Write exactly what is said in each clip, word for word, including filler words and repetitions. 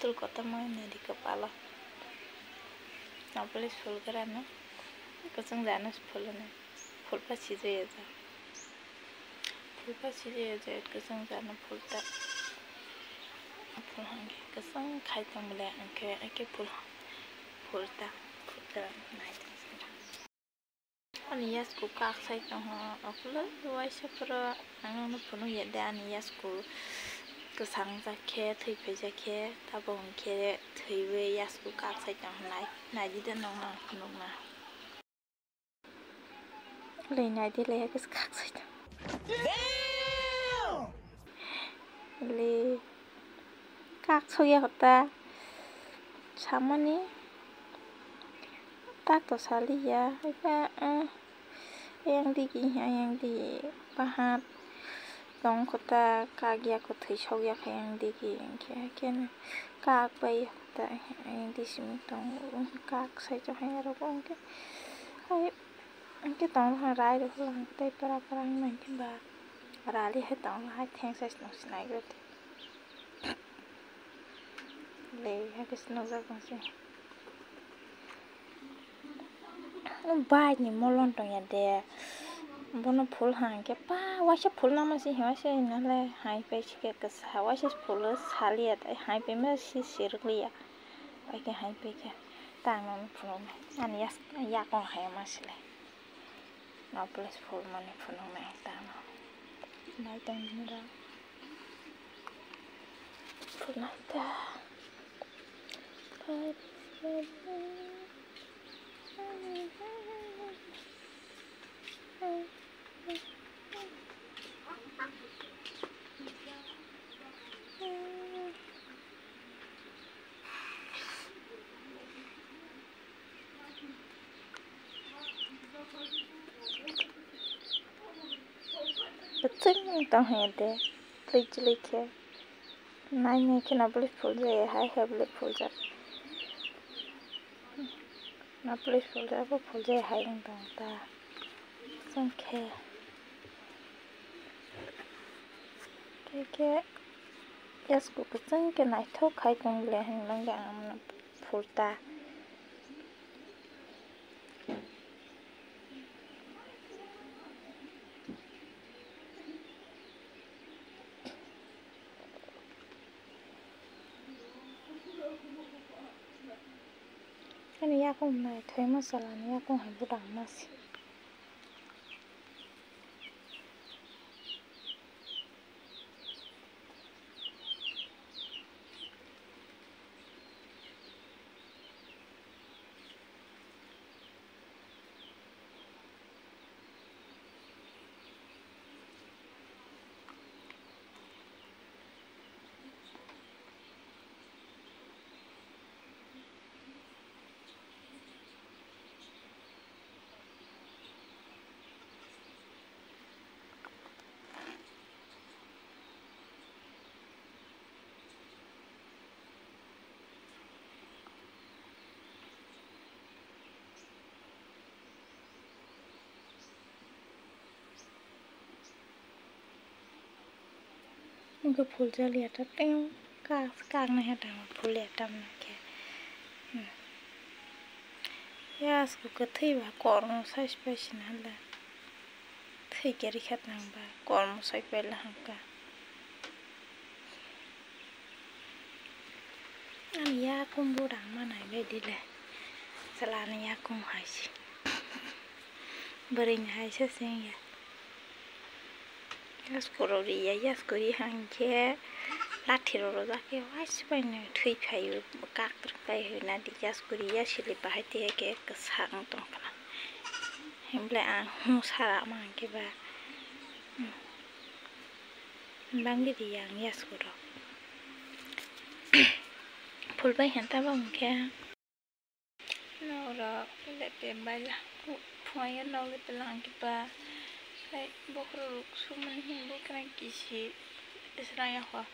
Tul kotorma nadi kopalo. Nopolish phul gra no. Kwchwng jano phul no. Phul pa sijaya ja. Phul pa sijaya ja, kwchwng jano phul ta. Phul hangke kwchwng khai tong bole hangke ake phul, phul ta, phul ta nai tong sing. Ani yasku kak sai tong ho, oklo waisa phoro ang no phunuk ya de ani yasku kwchang jak khe, thwi phai jak khe, tabo hwnkhe thwiwi yasku kak sai tong ho nai, nai di de nong no phunuk na. Le nai di le, kis kak sai tong. Le kak sokya kota samani tak to saliya, haiba, eh, yang digi, yang di bahat tong kota, kak ya ko thwi sok ya kha yang digi, hingkhe, hingkhe kak bai kota yang di simi tong, kak sai to hai aro hingkhe, hai. Hingke tong ha rai rok lang tei pora pora wng nai khe ba rali hai tong hai theng sai tong sinai rw di. Le hake se nukjak tong se. Bai ni molon tong ya de. Bono phul hang khe pa waisa phul nama se hima se nale hai pai se khe kwsa waisa phul saliya tei hai pai ma se sirikliya. Pai khe hai pai khe tang nang phunuknai ani yak yakung hai ma se le. Nopolish phul mani phunuknai tamo. Nai tong nira. Phunai ta. Kwchwng tong hwnde, chlik chlik khe. Nai nai khe nopolish phul jaya hai, hai bwlai phul jak. Nopolish phul jak, bo phul jaya hai wng tong ta. Kwchwng khe. Khe khe yasku kwchwng khe naithok khai tong le hwnwi mangkha ang phul ta. Ani yakung nai thoi ma sala ni yakung hai budang ma si. Wngkhe phul jaliya ta teng kak, kak naiha tamo phul ya tamno khe. Hmm. Yasku kwthwi ba kormo sai pai sina le. Thwi khe rikha tang ba kormo sai pai la hangka. Ani yakung bo rang ma nai bai di le. Chwla ni yakung hai se. Bwrwi ni hai se se wng ya. Yasku rok ri ya, yasku ri hang khe lathi rok rwjak khe waisa bai no thwi phai o, kak rwk pai hwnwi na di yasku ri ya sili bahai te khe kwsa wng tong khna. Himle ang hung sara ma hang khe ba. Bangwi ri ya ang yasku rok. Phul bai henta ba hwnkhe. Nok rok lepe baila. Phuaio nok lepe lang kiba. Hai bokhorok rok sumani hin bo khna kisi. Israya ho.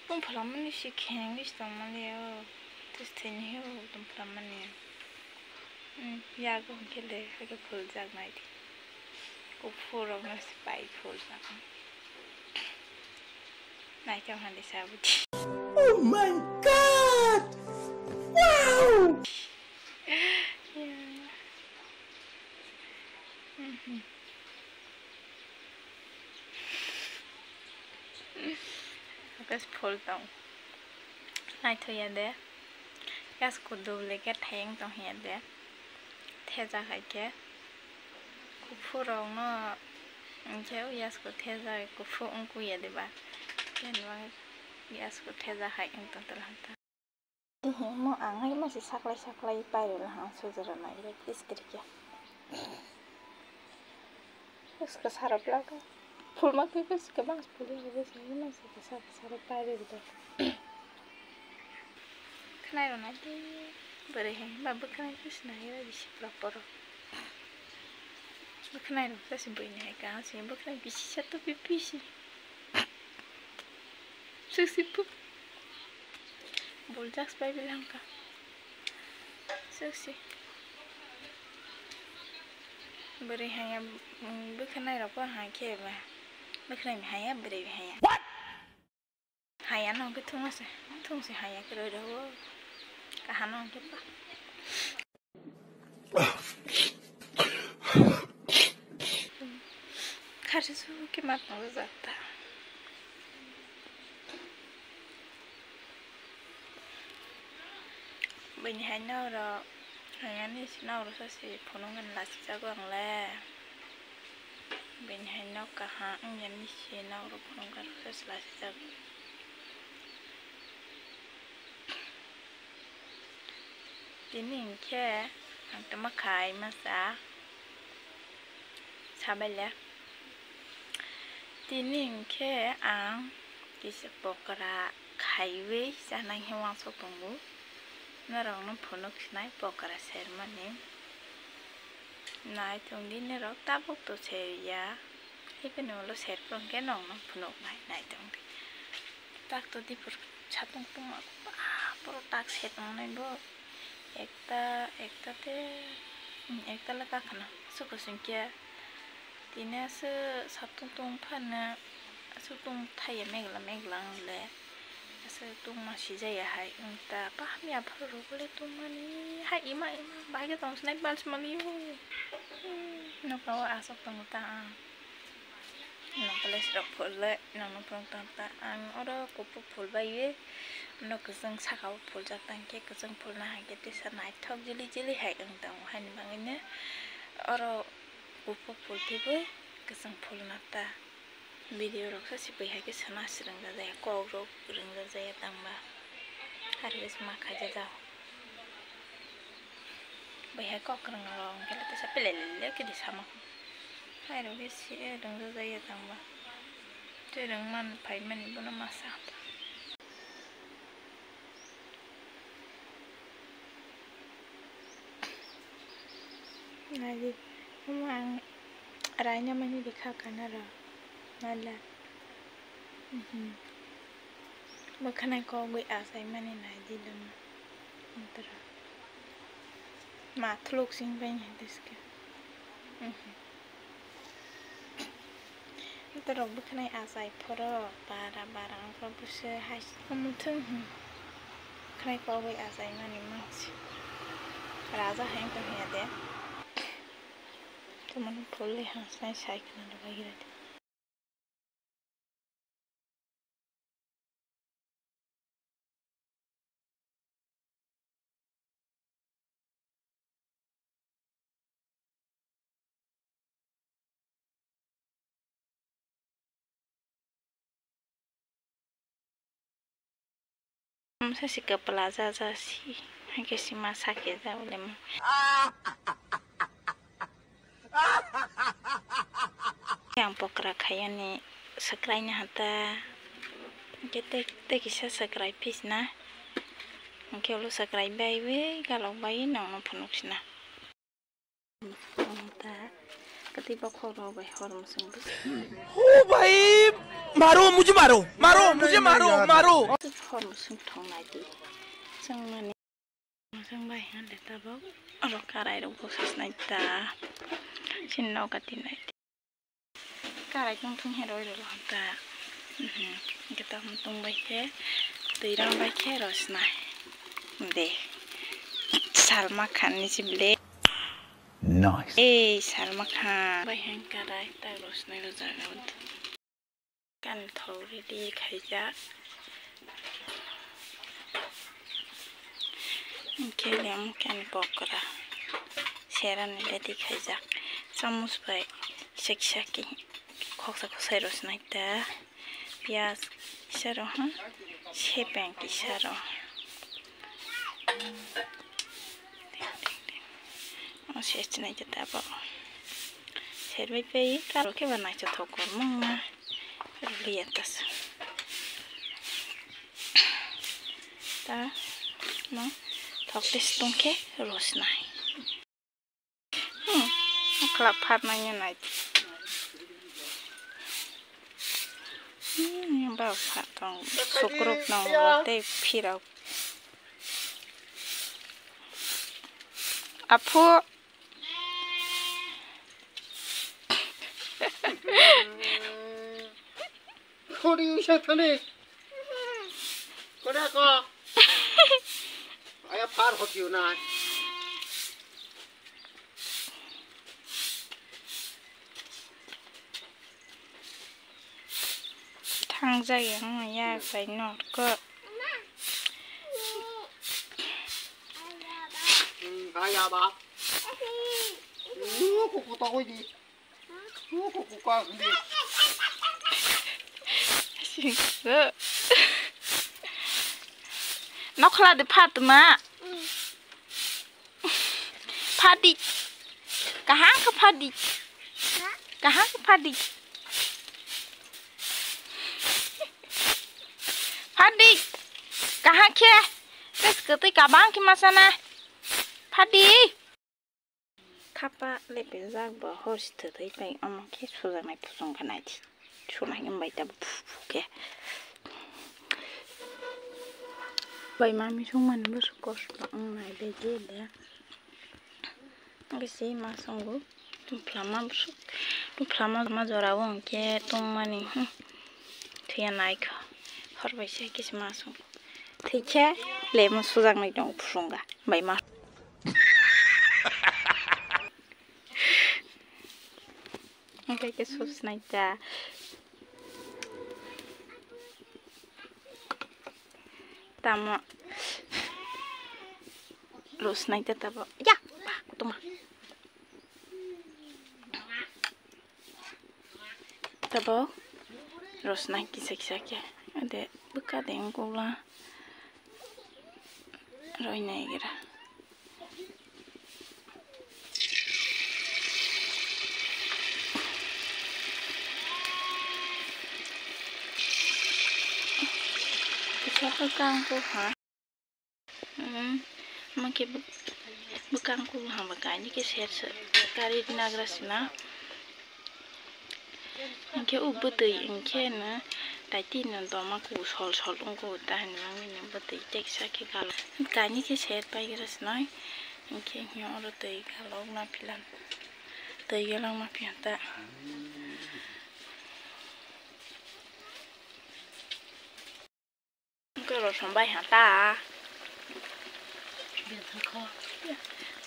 Bung phalamani si kheng lis tongmani o. Tis thini o bung phalamani. Hmm, yago hwnkhe le, haikhe phul jak nai di. Kuphur rok no se pai phul jak. Naithok hwnwi sa bwdi. My God! Wow! Bes phul tong. Naithoya de. Yasku dubli khe thayeng tong hiya de. Theja hai khe. Kuphurokno hinkhe o yasku theja hai kuphur wngkuya de ba. Khe nwng yasku theja hai wng tong tala hanta. Tihimo ang hai masi saklai saklai pairwla hang sujura nairok tiskirikya. Uska sarap laga. Phulma khe uska bang phuli hai masi kisa kisa rok pairwla. Khnairok naidi bwrwi hai ba bwkhwnai khe sinai bisi pura poro. Bwkhwnai rok se bwini hai ka se bwkhwnai bisi sa to bisi. Susi pu. Buljak bai bilang ka. Susi. Bwrwi haya, mm, bwkhwnai rok bo hai khe ba. Bwkhwnai haya, bwrwi haya. What? Haya no hwnkhe thung se, thung se haya khe roi rw o. Kaham no hwnkhe pa. Kharsa su khe ma tong jak ta. Bini hai norok, hai ani si norok sa si phunuk ani lasi jago ang le. Bini hai nok kaham wngya ni si norok phunuk ani sa si lasi jago. Tini hinkhe ang tama khai masa sabaile. Tini hinkhe ang kisa pokra khaiwi chanai hwnwi uansuk tongo. Norokno phunuk sinai pokra sermani. Naitongdi norok tabuk to serya. Haikhe ni ulo serphuru hwnkhe nokno phunuknai naitongdi. Tak to dipor satung tongma baporo tak se tongnai bo. Ekta, ekta te, hmm, ekta le kakhwna. Aswk kwswng khe. Tini aswk satung tong phano, aswk tong thaiya megla megla wng le. Aswk tongma sijaya hai wng ta. Ba hamya aphuru rok le tongmani hai ima ima bai khe tong sinai bal sima liyo. Hmm, nokha o aswk tongo ta ang. Nokha le srok phul le nokno phunuk tong ta. Ang oro kuphur phul bai ye. Ano kwchwng saka o phuljak tang khe kwchwng phulna hai khe tesa naithok jili jili hai wng tongo. Haini bagwino oro kuphur phul thibwi kwchwng phulna ta. Video rok se sibui hai khe sana swrwng jak ya, kok rok rwng jak ya tangma. Harwi se ma khaijak jak. Bai hai kok rwng rok hwnkhe tesa pelele khe di sama. Hai rok khe si rwng jak ya tangma. Tei rwng man phai mani bono masa. Naidi, omo ang raina mani rikha kana rw, naila. Mhm. Bwkhwnai kogwi achai mani naidi dama. Antara. Ma thuluk sing bai ni diske. Mhm. Borok bwkhwnai achai phoro bara bara wngkha buso hai omo thung hmm. Bwkhwnai kogwi achai mani mansi raja hai wngkha hiya de. Tamoni phul le hangsnai sai khna rwbaikhe. Masa si kwpla ja ja si, hake si ma sake ja ulema. Yang pokra khayani swkraina hata. Hwnkhe tei, tei kisa swkrai phisna. Hwnkhe ulo swkrai baiwi galok bai nokno phunuk sina. Ang ta kwtwi bokhok rok bai hor mwswng bwswk. ओ भाई, मारो, मुझे मारो, मारो, मुझे मारो, मारो। Hor mwswng thong nai di. Chwng mani. Mwswng bai hwnle tabuk oro karai rok bwswk nai ta. Chini noka tinai. Karai tongthung he roi rwla ta. Mhm. Hwnkhe tabuk tong bai khe Twi rang bai khe rosnai. De. Salma Khan ni si ble. Nice. Ei, Salma Khan. Bai hang karai ta rosnai ro jaga. Kan thok ready khaijak. Hwnkhe lem kan pokra. Serani ready khaijak. Chamus bai seksa ki khoksa khosai rosnai ta. Piyaj kisa rw ha. Sepeng kisa rw. O se chinai khe tabok. Serbai pai karo khe ba naithothok kwrwngma wngma rwliya ta se. Ta no thok tei sitong khe rosnai. Hmm, khwlak pharnai nai. Hmm, ba pha tong sukruk nang tei phirok. Aphu. Khori wngsa thani. Kore ko. Aya par hokiyo na. Thangjak yang ya bai norko. Hmm, ha ya ba. Hmm, ko ko ta koi di. Nokhla de phatma. Phadi. Kahang khe phadi. Kahang khe phadi. Phadi. Kahang khe. Tes ketui kabang khe masana. Phadi. Khapa lepijak bo hor si thwthwi pai omo khe sujaknai phusong khe naidi. Sunai wng bai tabuk phu phu khe. Bai mami songmani bwswk kosto wngnai begi le. Kisi ma songo tongphlama bwswk tongphlama ma jora o hwnkhe tongmani hmm. Thwiya naikha hor bai se kisi ma songo thwikhe lemo sujaknai tongo phusonga bai ma. Hwnkhe khe sus nai ta. Tamo rosnai ta tabo. Ya, ba, toma. Tabo rosnai kisa kisa khe. Ade bwkha de wngkukla. Roinai gira. Kisa bwkang ko ha. Hmm, ma khe bw-, bwkang ko ha ba kainwi khe ser ser kari nagra sina. Hinkhe o bwtwi hinkhe no daitino doma kubu sol sol wngkho ta hinwi mangmani bwtwi teksa khe galok. Kainwi khe ser paigra sinai hinkhe hiya oro twi galokna philan twi galokna phiya ta. Wngkha rosong bai ha ta.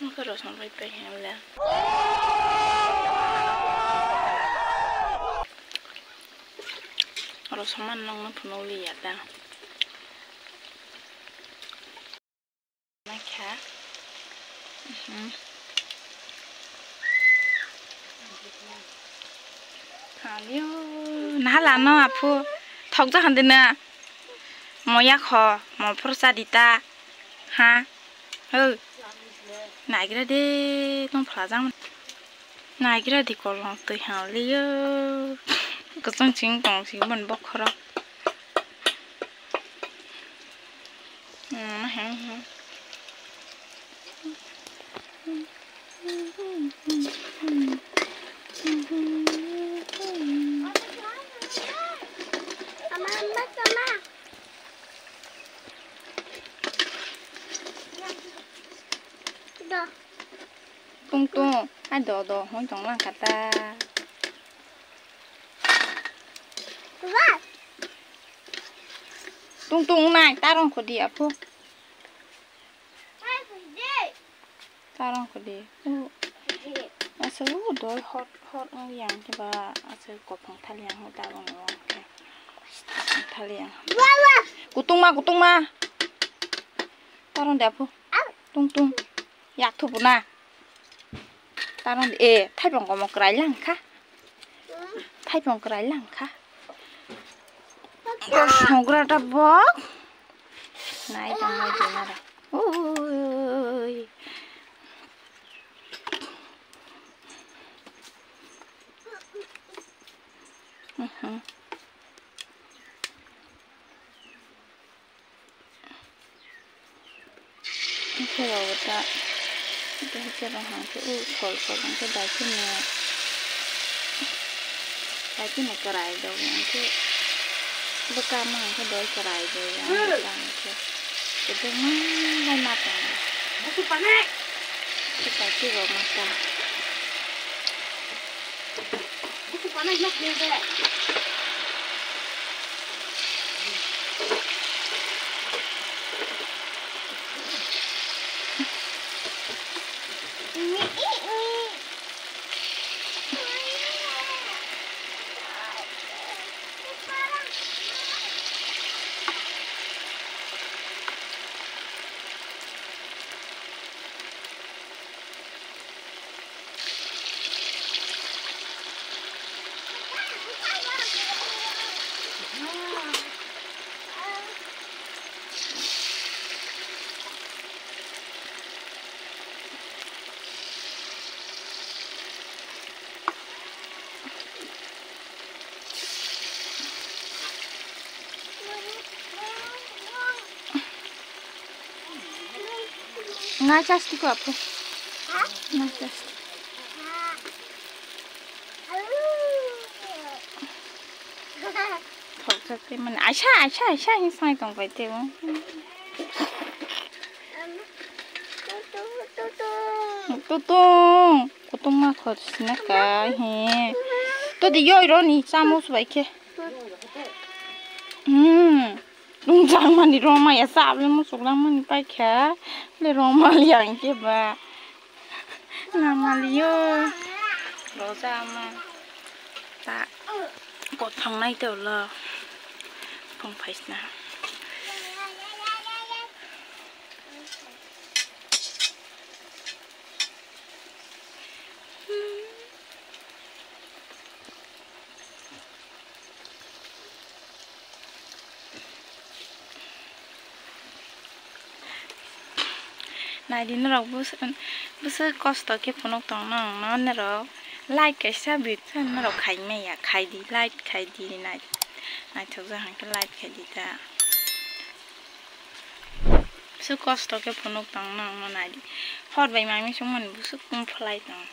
Wngkha rosong bai pai ha le. Rosong man nong no phunuk li ya ta. Naikha. Mhm. Hamyo. Naha lano aphu. Thokjak hande na. Moya kho. Mo phor cha di ta. Ha. Ho. Naigra de. Tong phlajang. Naigra di kolong twi hang liyo. Kwchwng ching tong si bon bokhorok. Tung tung, ai do do, hoi tong lang kata. Tung tung nai, tarong khodi aphu. Tarong khodi. U, asa u doi hot hot wng yang khe ba asa kophang thali yang hu tarong wng khe. Kophang thali yang. Kutung ma, kutung ma. Tarong de aphu. Tung tung. Yak thupu na. Tarong de, e, thaipong komo kwrai lang kha. Thaipong kwrai lang kha. Sogra ta bok. Nai tong nai di nara. Ui. Mhm. Hwnkhe rw ta, hwnkhe rw hwnkhe o sol sol hwnkhe daikhe no, daikhe no kwrai do hwnkhe bwkha ma hwnkhe doi kwrai do ya hwnkhe kwbangma hai ma tongo. Daikhe rw ma ta. Ngai chasti ko apo. Ngai chasti. Thokjak tei mani. Aisa, aisa, aisa, hin sai tong pai tei o. Tutung, kutung ma khor sina ka he. To di yoi ro ni chamo subai khe. Hmm. Nung jang mani roma ya sab le musuk lang mani pai kha. Le roma liang khe ba. Nang mali yo. Roja ma. Ta. Kothang nai te ulo. Kong phaisna. Naidi norok bwswk, bwswk kosto khe phunuk tongno ang no norok like kaisa bit norok khai manya khaidi like khaidi nai naithokjak hwnkhe like khaidi ta. Bwswk kosto khe phunuk tongno ang no naidi hor bai mami songmani bwswk kum phlai tong.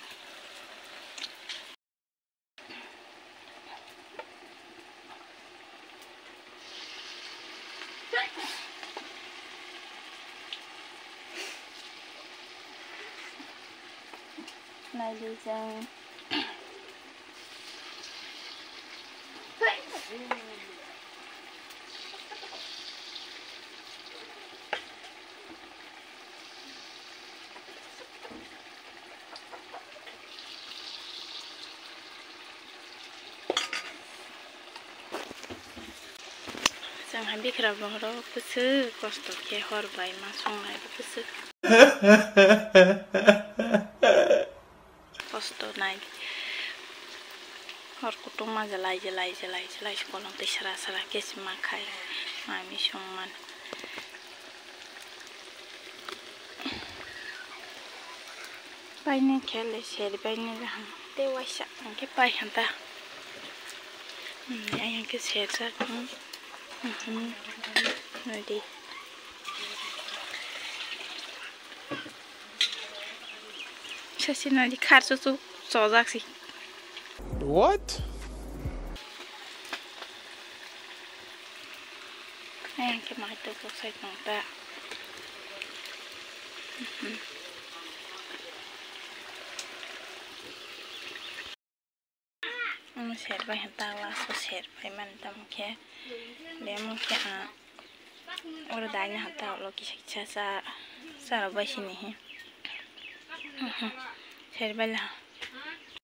Naidi chwng. Chwng hai bikra bohrok bwswk kosto khe hor bai ma songnai bwswk. Kosto nai. Hor kutung ma jelai jelai jelai jelai kolom tei sra sra khe se ma khai mami songmani. Paine khe le seri paine jaham tei waisa hwnkhe pai hwn ta. Hmm, ayang khe serjak, hmm. Mhm. Nadi. Sasi nadi khar chuchuk chojak si. What? Ayang khe mai tok tok sai tong ta. Mhm. Omo ser bai hwn ta, last o ser bai mani tamo khe, lemon khe ang Oro daina hata ulo kisa kisa cha, cha rok bai sini hi. Seri bai la.